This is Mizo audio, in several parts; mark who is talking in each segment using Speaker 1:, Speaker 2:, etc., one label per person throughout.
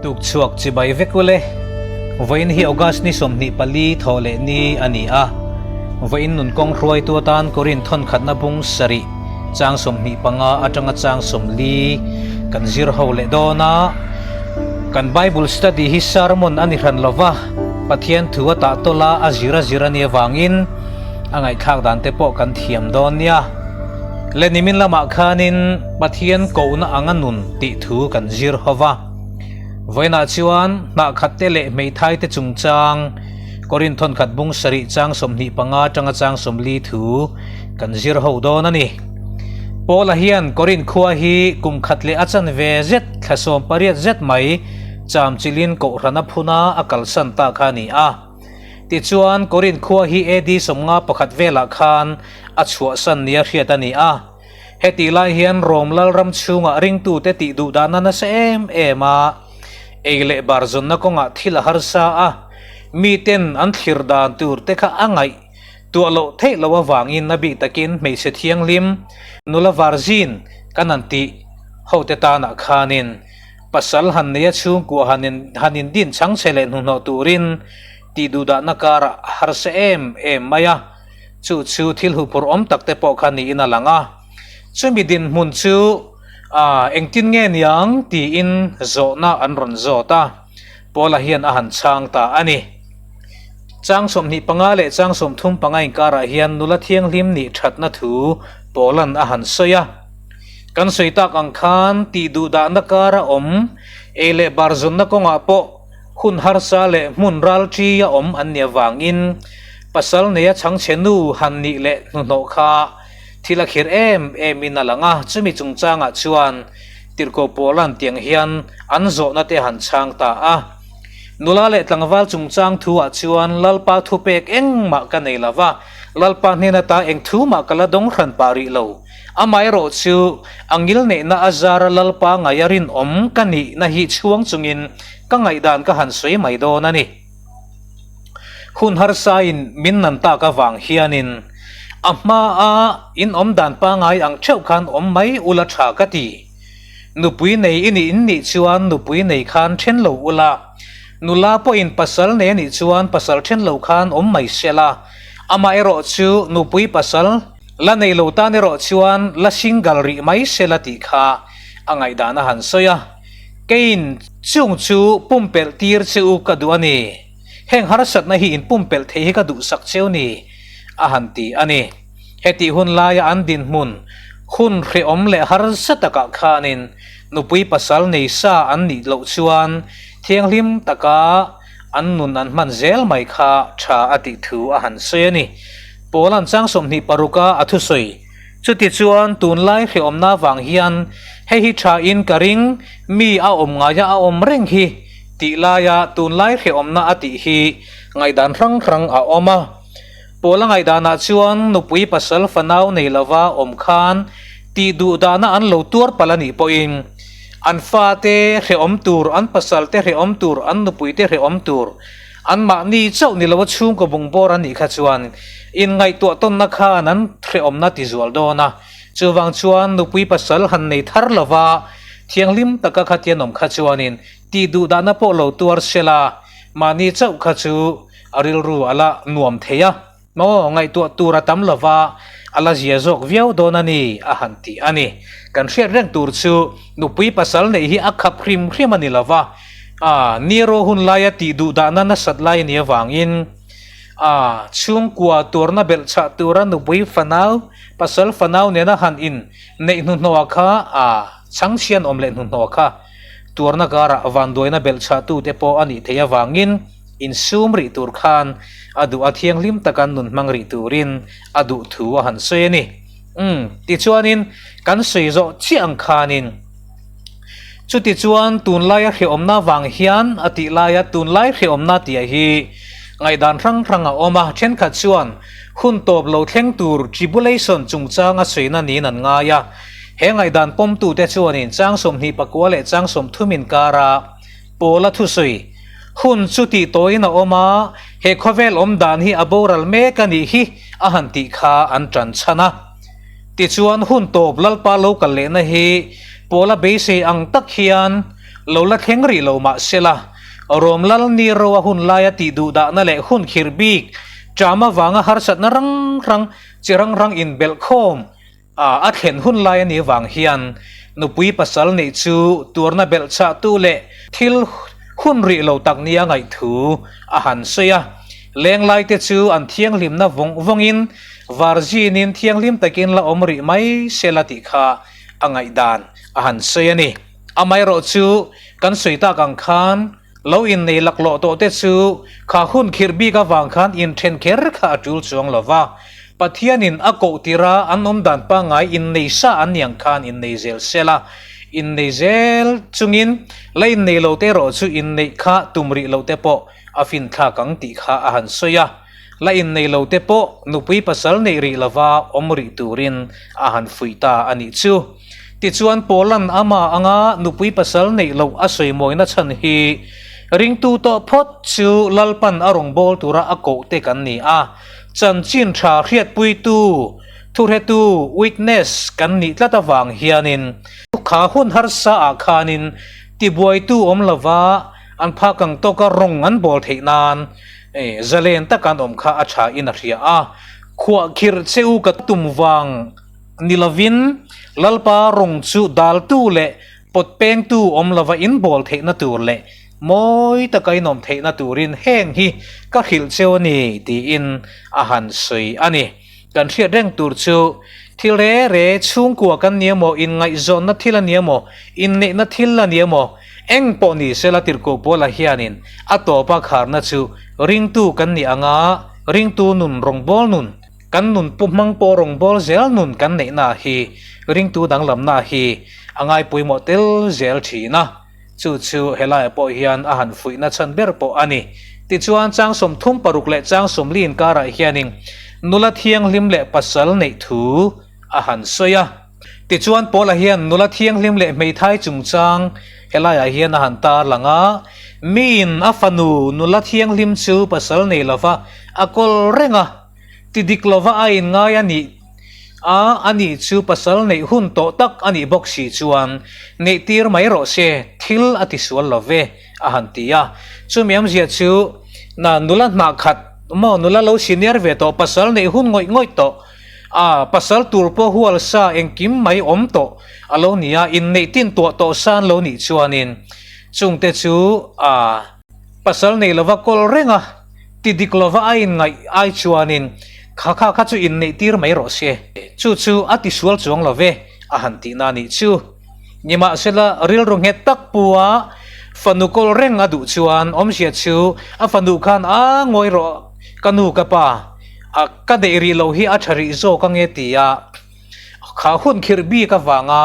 Speaker 1: Tuk chhuak chibai vek ule. Vawiin hi August ni 24 thawh leh ni a ni a. Vawiin nun kawng hruaitu atan Korin thawnkhatna bung sarih chang 25 atanga chang 40 kan zir ho leh dawn a. Kan Bible study hi sermon a ni hran lova, Pathian thu a tah tawlh a, a zir a zir a nih avangin a ngaihthlak dan te pawh kan thiam dawn nia. Le nimin lamah khanin Pathian kohna anga nun tih thu kan zir ho va. Vawiinah chuan hnahkhat te leh hmeithai te chungchang Korin thawnkhat bung sarih chang 25 atanga chang 40 thu kan zir ho dawn a ni. Paula hian Korin khua hi kum khat leh a chanve zet thla 18 zet mai cham chilin kohhran a phuna a kalsan ta kha a ni a. Tichuan Korin khua hi AD 51 velah khan a chhuahsan nia hriat a ni a. Hetih lai hian Rom Lalram chhungah ringtute tih duh dahna nasa em em a, ei leh bar zawnna kawngah thil a harsa a, miten an thlir dan tur te kha a ngaih tuah loh theih loh avangin a bik takin hmeichhe thianghlim nula varzin kan han tih hote tanah khanin pasal han neia chhungkua han in han indin chhang che leh hnuhnawh turin tih duh dahna karah a harsa em em mai a. Chu chu thil huphurh awm tak te pawh kha niin a lang a. Chumi dinhmun chu ah engtin nge niang tiin zawhna an rawn zawt a, Paula hian a han chhang ta a ni. Chang 25 leh chang 35 inkarah hian nula thianghlim nih thatna thu Paula'n a han sawi a. Kan sawi tak ang khan tih duh dahna kara awm ei leh bar zawnna kawngah pawh Hun harsa leh hmun ral ṭi a awm an nih avangin pasal neia chhangchhe nu han nih leh hnuhnawh kha thil a khir em emin a lang a, chumi chungchangah chuan Tirhkoh Paula'n tiang hian an zawhna te han chhang ta a. Nula leh tlangval chungchang thuah chuan Lalpa thupek engmah ka nei lo va, Lalpa hnen ata eng thu mah ka la dawng hran pah rih lo. Amaherawh chu a ngilneihna a zara Lalpa ngaia rinawm ka nihna hi chhuang chungin ka ngaihdan ka han sawi mai dawn a ni. Hun harsain min nan tak avang hianin a hmaa in awm dan pangai ang theuh khan awm mai ula tha ka ti. Nupui nei i nih in nih chuan nupui nei khan then lo ula, nula pawhin pasal nei a nih chuan pasal then lo khan awm mai sela, amaherawh chu nupui pasal, La nei lo tan erawh chuan la single rih mai se la tih kha a ngaihdan a han sawi a, Keiin chung chu pumpelh tir che u ka duh a ni, heng harsatna hi in pumpelh thei hi ka duhsak cheu ni, a han ti a ni. Hetih hun laia an dinhmun hun hrehawm leh harsa takah khanin nupui pasal nei sa an nih loh chuan thianghlim taka an nun an hman zel mai kha tha a tih thu a han sawi a ni. Paula'n chang 26 a a thusawi. Chuti chuan tunlai hrehawmna vang hian hei hi tha in ka ring, mi a awm ngaia a awm reng hi tih laia tunlai hrehawmna a tih hi ngaihdan hrang hrang a awm a. Paula ngaihdanah chuan nupui pasal fanau nei lova awm khan tih duh dahna an lo tuar palh a nih pawhin an fate hrehawm tur, an pasalte hrehawm tur, an nupuite hrehawm tur, An mahni chauh ni lo a chhungkaw bungbawr an nih kha chuan inngaihtuah tawnna khan an hrehawmna ti zual dawn a. Chuvang chuan nupui pasal han nei thar lova thianghlim taka khatian awm kha chuanin tih duh dahna pawh lo tuar sela mahni chauh kha chu a rilru a la nuam thei a. Maw, ngaihtuah tur a tam lova a la zia zawk viau dawn a ni, a han ti a ni. Kan hriat reng tur chu nupui pasal neih hi a khap hrim hrim a ni lova, a Nero hun laia tih duh dahna nasat lai a nih avangin a chhungkua tuarna belh chhah tura nupui fanau, pasal fanau nena han in neih hnuhnawh kha a chhangchhian awm leh hnuhnawh kha tuarna karah vanduaina belh chhahtute pawh a nih theih avangin Insum rih tur khan a duh a thianghlim taka nun hmang rih turin a duh thu a han sawi a ni. Umm, tichuanin kan sawi zawh chiah ang khanin chutichuan tunlaia hrehawmna vang hian a tih laia tunlai hrehawmna tih hi ngaihdan hrang hrang a awm a, thenkhat chuan hun tawp lo thleng tur tribulation chungchang a sawina niin an ngai a. He ngaihdan pawmtute chuanin chang 29 leh chang 30 inkara Paula thusawi, Hun chu tih tawiin a awm a, he khawvel awm dan hi a boral mek a nih hi a han tih kha an tan chhan a. Tichuan hun tawp Lalpa lo kal lehna hi Paula beisei ang tak hian Lo la thleng rih lo mah sela, Rom lal Nero a hun laia tih duhdahna leh hun khirh bik ṭam avanga harsatna rang rang chi rang rang inbelh khawm a a thlen hun lai a nih vang hian nupui pasal neih chu tuarna belh chahtu leh thil hun rih lo tak nia ngaihthu a han sawi a. Lenglaite chu an thianghlimna vawng vawngin varzinin thianghlim takin la awm rih mai sela tih kha a ngaihdan a han sawi a ni. Amaherawh chu kan sawi tak ang khan lo innei laklawh tawh te chu kha hun khirh bik avang khan inthen kher kha a tul chuang lo va. Pathianin a koh tira an awm dan pangngai innei sa an niang khan innei zel sel a, innei zel chungin la innei lo te erawh chu inneih kha tum rih loh te pawh a finthlak ang tih kha a han sawi a. La innei lo te pawh nupui pasal neih rih lova awm rih turin a han fuih ta a nih chu. Tichuan Paula'n amah anga nupui pasal neih loh a sawi mawina chhan hi ringtu tawh phawt chu Lalpan a rawn bawl tura a koh te kan ni a, chanchin tha hriatpuitu, thuhretu, witness, kan nih tlat avang hianin kha hun harsa ah khanin tibuaitu awm lova an phak ang tawka rawng an bawl theih nan zalen taka an awm kha a tha in a hria a, khuahkhirh che u ka tum vang Ni lovin, Lalpa rawng chu daltu leh pawt pengtu awm lova inbawl theihna tur leh mawi taka inawm theihna turin heng hi ka hrilh cheu a ni, tiin a han sawi a ni. Kan hriat reng tur chu thil re re chhungkua kan ni emaw, inngaihzawnna thil a ni emaw, inneihna thil a ni emaw, eng pawh ni sela tirhkoh Paula hianin a tawpa kharna chu ringtu kan nih anga ringtu nun rawngbâwl nun, Kan nun pu hmang pawh rawngbâwl zel nun kan neihna hi ringtu danglamna hi a ngaipawimawh tel zel thin a, chu chu helaiah pawh hian a han fuihna chhan ber pawh a ni. Tichuan, chang 36 leh chang 40 inkarah hianin nula thianghlim leh pasal neih thu a han sawi a. Tichuan, Paula hian nula thianghlim leh hmeithai chungchang helaiah hian a han tarlang a, Miin a fanu nula thianghlim chu pasal nei lova a kawl reng a, Ti dik lova a inngai a nih a, a nih chu pasal neih hun tawh tak a nih bawk si chuan neih tir mai rawh se, thil a ti sual lo ve, a han ti a. Chumi awmzia chu na nula hnah khat maw nula lo senior ve tawh pasal neih hun ngawih ngawih tawh a, pasal tur pawh hual sa engkim mai awm tawh a lo ni a, inneih tin tuah tawh san lo nih chuanin chungte chu a. Pasal nei lova kawl reng a, ti dik lova a inngaih ai chuanin kha kha kha chu inneih tir mai rawh se. Chu chu a tisual chuang lo ve, a han tihna a nih chu. Nimahsela, rilru nghet tak pu a fanu kawl reng a duh chuan awmzia chu a fanu khan a ngawi rawh ka nu ka pa, a ka neih rih loh hi a tha rih zawk ange ti a kha hun khirh bik avanga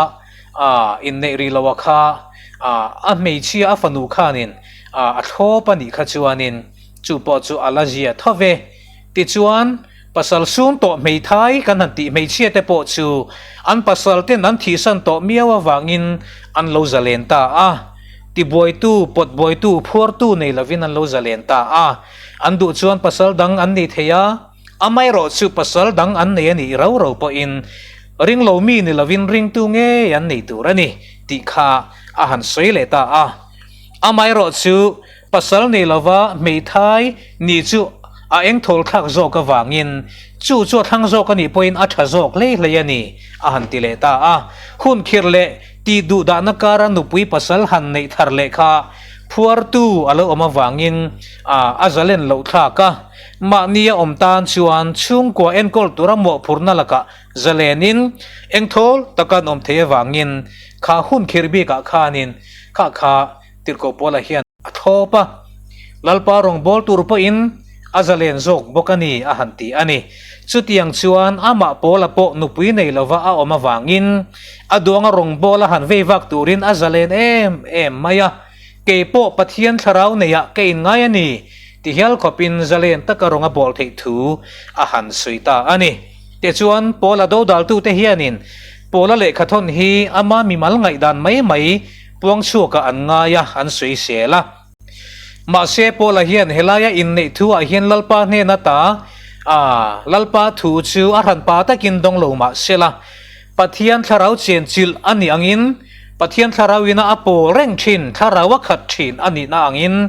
Speaker 1: A inneih rih loh a kha a hmeichhia a fanu khanin a thlawp a nih kha chuanin chu pawh chu a la zia tho ve. Tichuan, pasal sum tawh hmeithai kan han tih hmeichhia te pawh chu an pasal ten an thihsan tawh miau avangin an lo zalen ta a. Tibuaitu, pawtbuaitu, phuartu nei lovin an lo zalen ta a. An duh chuan pasal dang an nei thei a. Amaherawh chu pasal dang an nei a nih rau rau pawhin ringlo mi ni lovin ringtu ngei an nei tur a ni tih kha a han sawi leh ta a. Amaherawh chu pasal nei lova hmeithai nih chu a engthawl thlak zawk avangin chu chu a thlang zawk a nih pawhin a tha zawk hlei hlei a ni a han ti leh ta a. Hun khirh leh tih duh dahna kara nupui pasal han neih thar leh kha phuartu a lo awm avangin a zalen loh thlak a. Mahni a awm tan chuan chhungkua enkawl tura mawhphurhna lakah zalenin engthawl taka an awm thei avangin kha hun khirh bikah khanin kha kha tirhkoh Paula hian a thlawp a, Lalpa rawngbâwl tur pawhin a zalen zawk bawk a ni a han ti a ni. Chutiang chuan amah Paula pawh nupui nei lova a awm avangin a duanga rawngbâwl a han vei vak turin a zalen em em mai a. Kei pawh Pathian thlarau neiah ka inngai a ni, ti hial khawpin zalen taka rawng a bawl theih thu a han sawi ta a ni. Tichuan, Paula dodaltute hianin Paula lehkhathawn hi ama mimal ngaihdan mai mai puang chhuakah an ngai a, an sawi sel a. Mahse, Paula hian helaia inneih thuah hian Lalpa hnen ata a Lalpa thu chu a hranpa takin dawng lo mah sela, Pathian thlarau chenchilh a nih angin. Pathian thlarau ina a pawl reng thin, thlarau a khat thin a nihna angin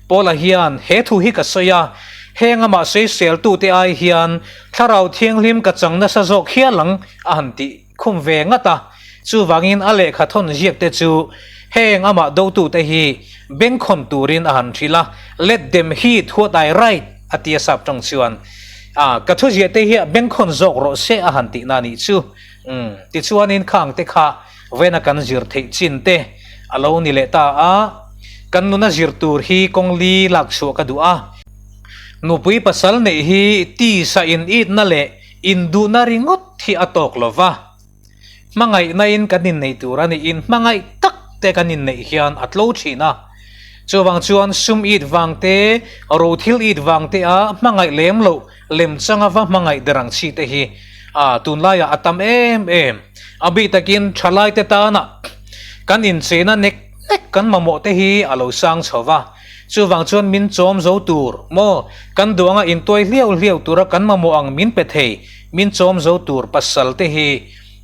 Speaker 1: Paula hian he thu hi ka sawi a, heng amah sawiseltute ai hian thlarau thianghlim ka chang nasa zawk hial ang a han tih khum ve ngat a. Chuvangin a lehkha thawn ziakte chu heng amah dotute hi bengkhawn turin a han hrilh a, Let them heed what I write a ti a sap tawng chuan a ka thu ziahte hi a bengkhawn zawk rawh se a han tihna a nih chu. Umm tichuanin khangte kha vena kan zir theih chin te a lo ni leh ta a, kan nuna zir tur hi kawng li lak chhuah ka duh a. Nupui pasal neih hi tisa in itna leh induhna ringawt hi a tawk lo va, hmangaihna in kan inneih tur a ni, in hmangaih tak te kan inneih hian a tlo thin a. Chuvang chuan sum it vang te, ro thil it vang te a hmangaih lem loh lemchanga va hmangaih der ang chi te hi a tunlaiah a tam em em. A bik takin thalaite tana kan incheina nek nek kan mamawh te hi a lo sang chho va. Chuvang chuan min chawm zo tur maw, kan duanga intuai hliau hliau tura kan mamawh ang min pe thei, min chawm zo tur pasal te hi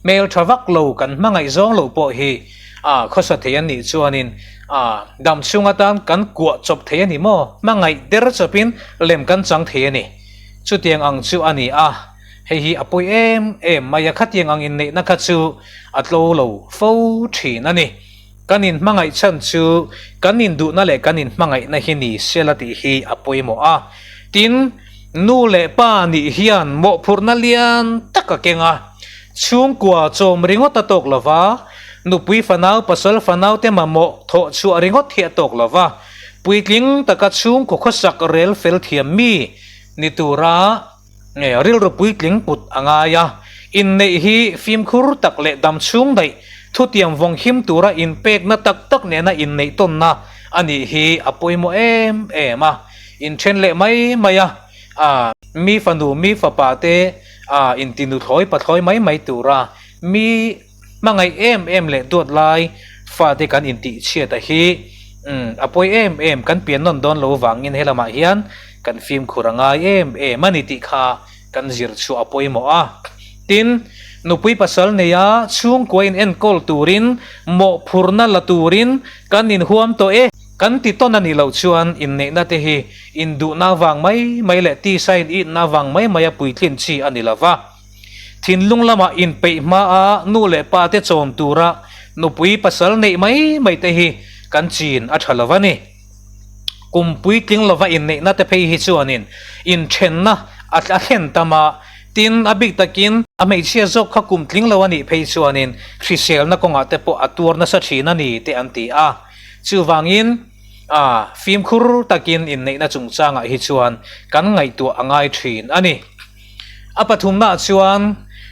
Speaker 1: hmel tha vak lo kan hmangaih zawng loh pawh hi a khawsa thei an nih chuanin a dam chhung atan kan kuah chawp thei a ni maw? Hmangaih der chawpin lem kan chang thei a ni. Chutiang ang chu a ni a, hei hi a pawi em em mai a, khatiang ang inneihna kha chu a tlo lo fo thin a ni. Kan inhmangaih chhan chu kan induhna leh kan inhmangaihna hi ni sela tih hi a pawimawh a. Tin, nu leh pa nih hian mawhphurhna lian tak a keng a. Chhungkua chawm ringawt a tawk lo va, nupui fanau pasal fanau te mamawh thawh chhuah ringawt hi a tawk lo va, puitling taka chhungkaw khawsak rel fel thiam mi ni tura rilru puitling put a ngai a. Inneih hi fimkhur tak leh dam chhung daih thutiam vawng him tura inpekna tak tak nena inneih tawnna a nih hi a pawimawh em em a. Inthen leh mai mai a, a mi fanu mi fapa te a inti nuthlawi pathlawi mai mai tura mi hmangaih em em leh duat lai fate kan intih chhiat a hi a pawi em em kan pian nawn dawn lo vangin helamah hian kan fimkhur a ngai em em a ni tih kha kan zir chhuah a pawimawh a. Tin, nupui pasal neia chhungkua in enkawl turin mawhphurna la turin kan inhuam tawh e. Kan ti tawn a nih loh chuan inneihna te hi induhna vang mai mai leh tisa in itna vang mai mai a puitlin chi a ni lo va. Thinlung lama inpeih hmaa nu leh pa te chawm tura nupui pasal neih mai mai te hi kan chin a tha lo va ni. Kum puitling lova inneihna te phei hi chuanin inthenna a thlen tam a, tin a bik takin a hmeichhia zawk kha kum tling lo a nih phei chuanin hriselna kawngah te pawh a tuar nasa thin a ni te an ti a. Chuvangin a fimkhur takin inneihna chungchangah hi chuan kan ngaihtuah a ngai thin a ni. A pathumnaah chuan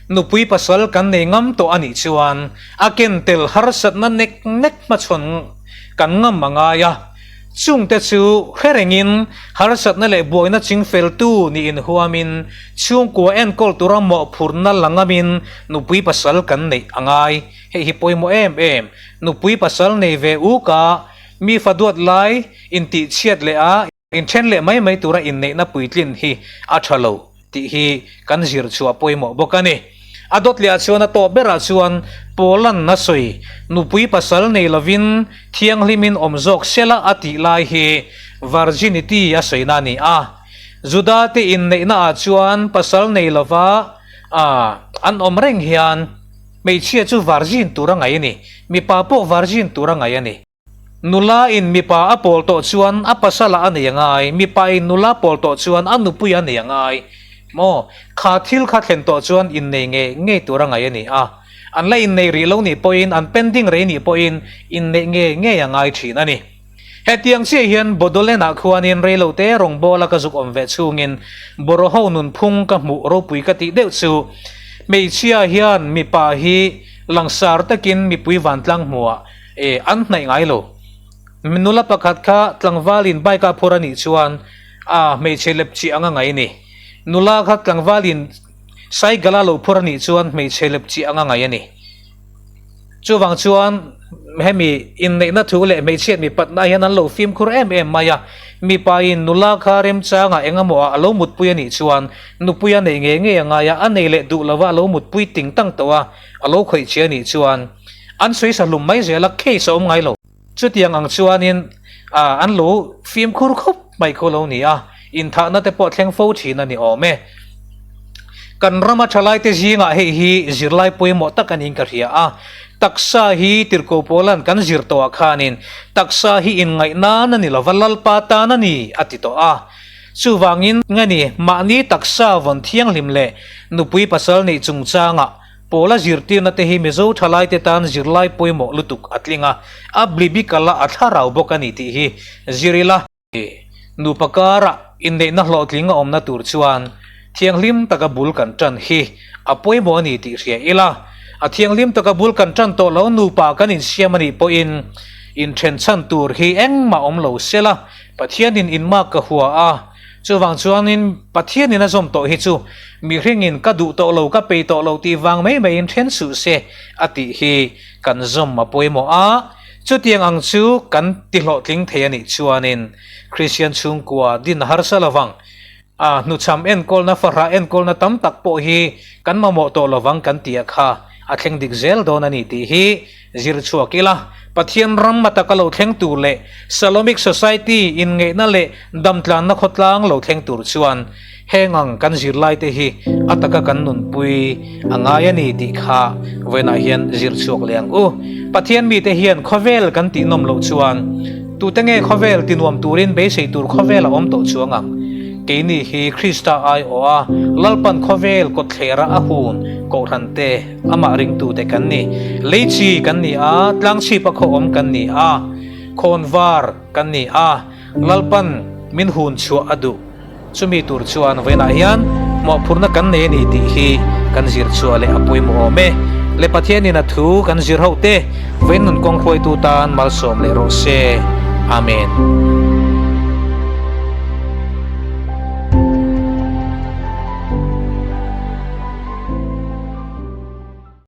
Speaker 1: nupui pasal kan nei ngam tawh a nih chuan a ken tel harsatna nek nek hmachhawn kan ngam a ngai a. Chungte chu hre rengin harsatna leh buaina chingfeltu nih inhuamin chhungkua enkawl tura mawhphurhna la ngamin nupui pasal kan neih a ngai. Hei hi pawimawh em em. Nupui pasal nei ve uk a, mi fa duat lai intihchhiat leh a, inthen leh mai mai tura inneihna puitlin hi a tha lo tih hi kan zir chhuah pawimawh bawk a ni. A dawt leh ah chuan a tawp berah chuan Paula'n a sawi, nupui pasal nei lovin thianghlimin awm zawk sela a tih lai hi virginity a sawina a ni a. Juda te inneihna ah chuan pasal nei lova an awm reng hian, Hmeichhia chu virgin tur a ngaih a ni. Mipa pawh virgin tur a ngaih a ni. Nula in mipa a pawl tawh chuan a pasala a nei a ngai, mipa in nula pawl tawh chuan a nupui a nei a ngai. Maw? Kha thil kha thlen tawh chuan innei ngei ngei tur a ngaih a ni a. An la innei rih lo nih pawhin, an pending rei nih pawhin inneih ngei ngei a ngai thin a ni. Hetiang chiah hian Bodoland-ah khuanin reilote rawngbawla ka zuk awm ve chhungin Boroho nunphung ka hmuh ropui ka tih deuh chu hmeichhia hian mipa hi langsar takin mipui vantlang hmuhah e an hnaih ngai lo. Nula pakhat kha tlangvalin bike a phur a nih chuan a hmeichhe lepchih anga ngai a ni. Nula kha tlangvalin cycle a lo phur a nih chuan hmeichhe lepchih anga ngai a ni. Chuvang chuan hemi inneihna thu leh hmeichhiat mipatna hian an lo fimkhur em em mai a, mipain nula kha remchangah eng emaw ah a lo mutpui a nih chuan nupui a neih ngei ngei a ngai a, a nei leh duh lova a lo mutpui ting tang tawh a, a lo khawih che a nih chuan. An sawi sa hlum mai zel a, case a awm ngai lo. Chutiang ang chuanin an lo fimkhur khawp mai khaw lo ni a, inthahna te pawh thleng fo thin a ni awm e. Kan rama thalaite zingah hei hi zirlai pawimawh tak a niin ka hria a, taksa hi tirhkoh pawlan kan zir tawhah khanin taksa hi inngaih nan a ni lova Lalpa tan a ni a ti tawh a. Chuvangin nge ni mahni taksa vawn thianghlim leh nupui pasal neih chungchangah Pawla zirtirna te hi Mizo thalaite tan zirlai pawimawh lutuk a tling a, a blibikal a a thlarau bawk a ni tih hi zir ila. Nupa kara inneihna hlawhtling a awmna tur chuan thianghlim taka bul kan tan hi a pawimawh a ni tih hria ila. A thianghlim taka bul kan tan tawh lo nupa kan insiam a nih pawhin inthen chhan tur hi engmah awm lo sela Pathianin inmak ka hua a, Chuvang chuanin Pathianin a zawm tawh hi chu mihringin ka duh tawh lo, ka pei tawh lo tih vang mai maiin then suh se a tih hi kan zawm a pawimawh a. Chutiang ang chu kan tihlawhtling thei a nih chuanin Kristian chhungkua din harsa lovang a, hnuchham enkawlna, fahrah enkawlna tam tak pawh hi kan mamawh tawh lovang kan tih a kha a thleng dik zel dawn a ni tih hi Zir chhuak ila, Pathian ram a taka lo thleng tur leh Salomic Society inngeihna leh damtlanna khawtlang lo thleng tur chuan heng ang kan zirlaite hi a taka kan nunpui a ngai a ni tih kha vawiinah hian zir chhuak leh ang u. Pathian mite hian khawvel kan tih nawm loh chuan tute nge khawvel tinuam turin beisei tur khawvel a awm tawh chuang ang? Keini hi Krista aiawh a Lalpan khawvel kawtthlera a hun kohhrante Amah ringtute kan ni. Lei chi kan ni a, tlangchhipa khaw awm kan ni a, khawnvar kan ni a, Lalpan min hun chhuah a duh. Chumi tur chuan vawiinah hian mawhphurhna kan nei a ni tih hi kan zir chhuah leh a pawimawh awm e. Le Pathianin a thu kan zir ho te, vawiin nun kawng hruaitu tan malsawm leh rawh se. Amen.